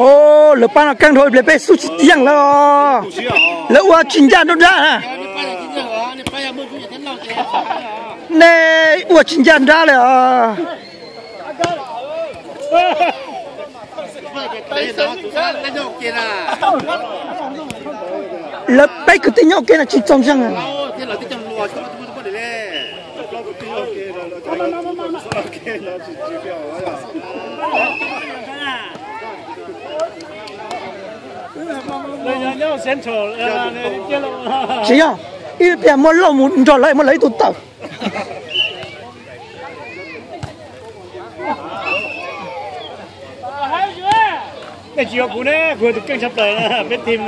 Os, lawv pab no keej dhau, ib pliag peb xub tsis yeej lawm. Lawv ua tsis ncaj nruab nrab na. Nej ua tsis ncaj nrab li os. Lawv peb kwv tij nyob ua ke no tsis txaus ntseeg. Tsis yog, ib pliag muab lauj mus nrog lawv, muab lawv ib tug tawm. Nej tsis yuav kuv ne, kuv yog tus keej tshaj plaws peb team.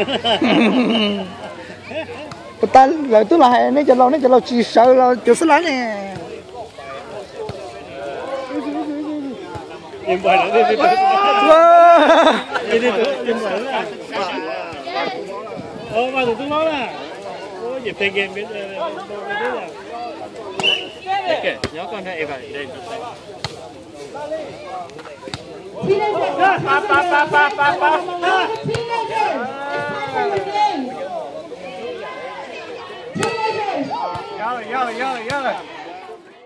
Puas tas lawv twb los hais nej cov laus, nej cov laus tsis sawv los cov xwb lawm ne. Teenagers, it's time for the game. Teenagers.